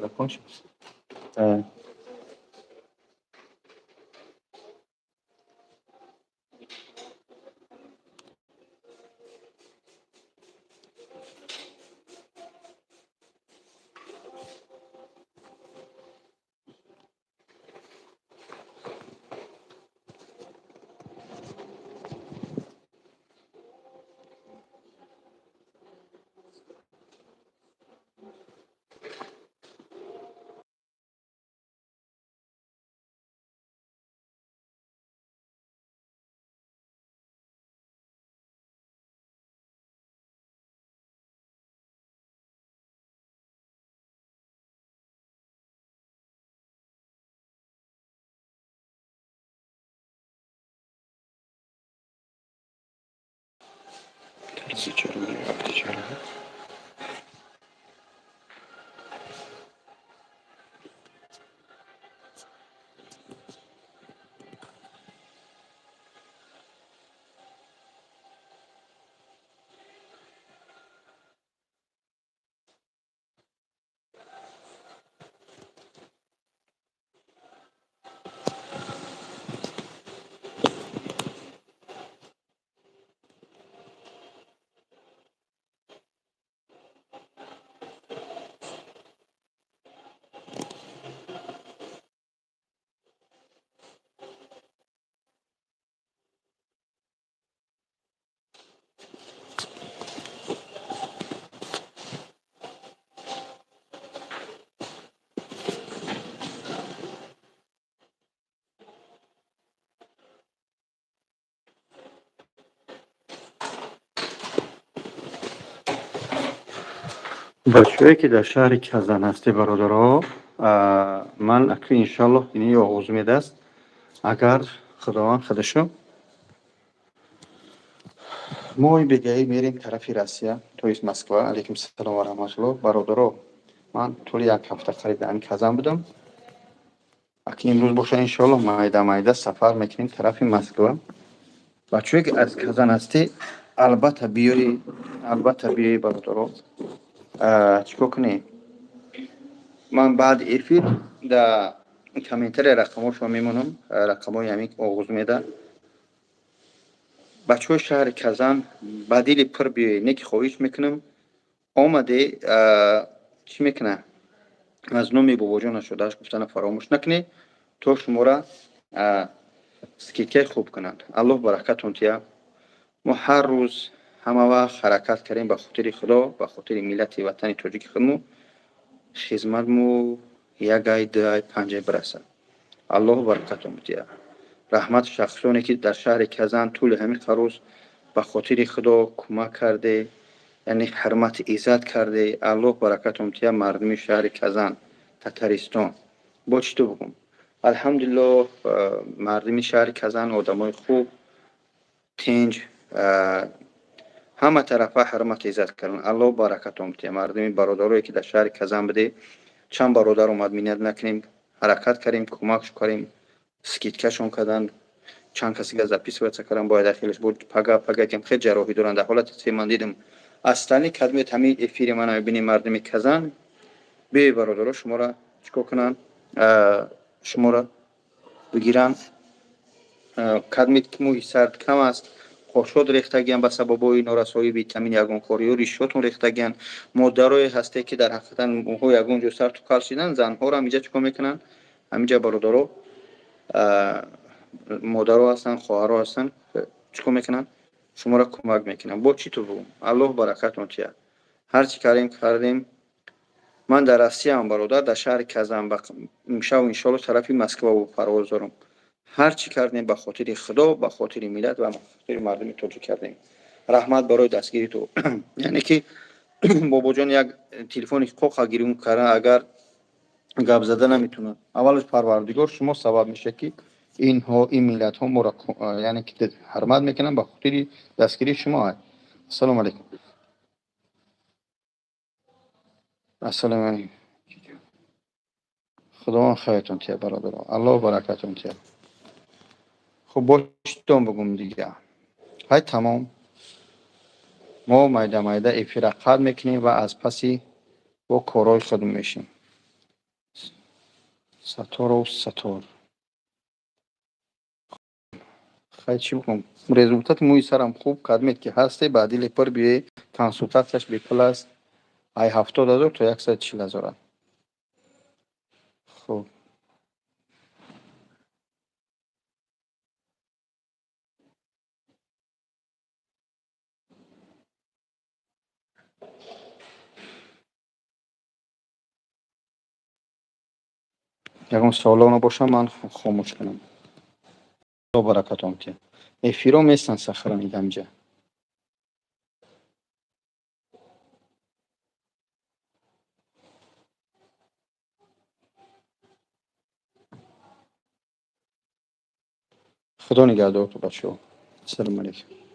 Закончилось? Да. Зачарованный. Бачаҳое, ки дар шаҳри Казан ҳастед, бародаро, ман акну, иншаллоҳ, ини оғоз медаст, агар Худованд худашо, моҳи бегаӣ мерем тарафи Россия, то есть Москва. Алейкум салом ва раҳматуллоҳ, бародаро. Ман тӯли як ҳафта қариб дар Казан будам. Акну имрӯз боша, иншаллоҳ, майда майда сафар мекунем тарафи Москва. Бачаҳое, ки аз Казан ҳастед, албатта биёи, албатта биёи, бародаро. Чӣ кор кунем? Ман баъди эфир дар комментария рақамҳошро мемонам, рақамҳои ҳамин оғоз меда. Бачаҳои шаҳри Казан, ба дили пур биёед, не ки хоҳиш мекунам. Омаде, чӣ мекуна, аз номи Бобоҷон нашудааш гуфтана фаромӯш накунед, то шуморо скидкаи хуб кунанд. Аллоҳ баракатон тия. Мо ҳар рӯз, ҳама вақт ҳаракат кардем ба хотири Худо, ба хотири миллати ватани тоҷики худмо хизматмо як ай, ду ай, панҷ ай бирасад. Аллоҳ баракатон бидиҳад. Раҳмат шахсоне, ки дар шаҳри Казан тӯли ҳамин рӯз ба хотири Худо кӯмак карде, яъне ҳурмати иззат карде. Аллоҳ баракатон бидиҳад, мардуми шаҳри Казан, Татаристон. Бо чӣ ту бигӯм? Алҳамдулиллоҳ, мардуми шаҳри Казан одамои хуб, тинҷ, ҳама тарафа ҳурмат иззат карданд. Аллоҳ баракатон бидиҳад, мардуми бародарое, ки дар шаҳри Казан будед. Чанд бародар омад, миннат накунем, ҳаракат кардем, кӯмакш кардем, скидкашон карданд, чанд касига записываться кардам, бояд ахилаш буд. Пага пага кам хел ҷарроҳӣ доранд, дар ҳолати се ман дидам. Астани кадмет ҳамин эфири мана мебинем, мардуми Казан, биёй, бародаро, шуморо чӣ кор кунанд, шуморо бигиранд. Кадмет мӯи сард кам аст, қошот рехтагиан ба сабабҳои норасоии витамин, ягон кор ё ришотон рехтагиан. Модарое ҳасте, ки дар ҳақиқатан мӯҳо ягон ҷо сарту кал шидан, занҳоро ҳамиҷа чӣ кор мекунанд? Ҳамиҷа, бародаро, модаро ҳастанд, хоҳаро ҳастанд, чӣ кор мекунанд? Шуморо кӯмак мекунанд. Бо чӣ ту бигӯм? Аллоҳ баракатон тиҳад. Ҳар чӣ кардем, кардем. Ман дар Россияам, бародар, дар шаҳри Казан, имшаб, иншоалло, тарафи Москва парвоз дорам. Ҳар чӣ кардем, ба хотири Худо, ба хотири миллат ва ба хотири мардуми тоҷик кардем. Раҳмат барои дастгири ту. Яъне ки, бобоҷон, як телефони қоқа гирун кардан, агар гап зада наметавонад. Аввалаш Парвардигор шумо сабаб мешавад, ки инҳо, ин миллатҳо моро, яъне ки, ҳурмат мекунанд ба хотири дастгирии шумо. Ассалому алайкум. Ассалому алайкум. Худованд хайртон тиҳад, бародаро. Аллоҳ баракатон тиҳад. Хуб, бо читон бигӯм дига? Ҳай, тамом. Мо майда майда эфира қатъ мекунем ва аз паси бо корҳои худ мешем. Сатторов Саттор. Хай, чӣ бикунам, результати мӯи сарам хуб кадмед, ки ҳасте, ба дили пур биёе. Консултатсияш бепул аст, ай 70 000 то 140 000. Хуб, ягон саволо набошам, ман хомӯш кунам. Худо баракатон тиҳад. Эфиро местан сохранить ҳамҷа. Худо нигаҳдорту, бачаҳо. Ассалому алайкум.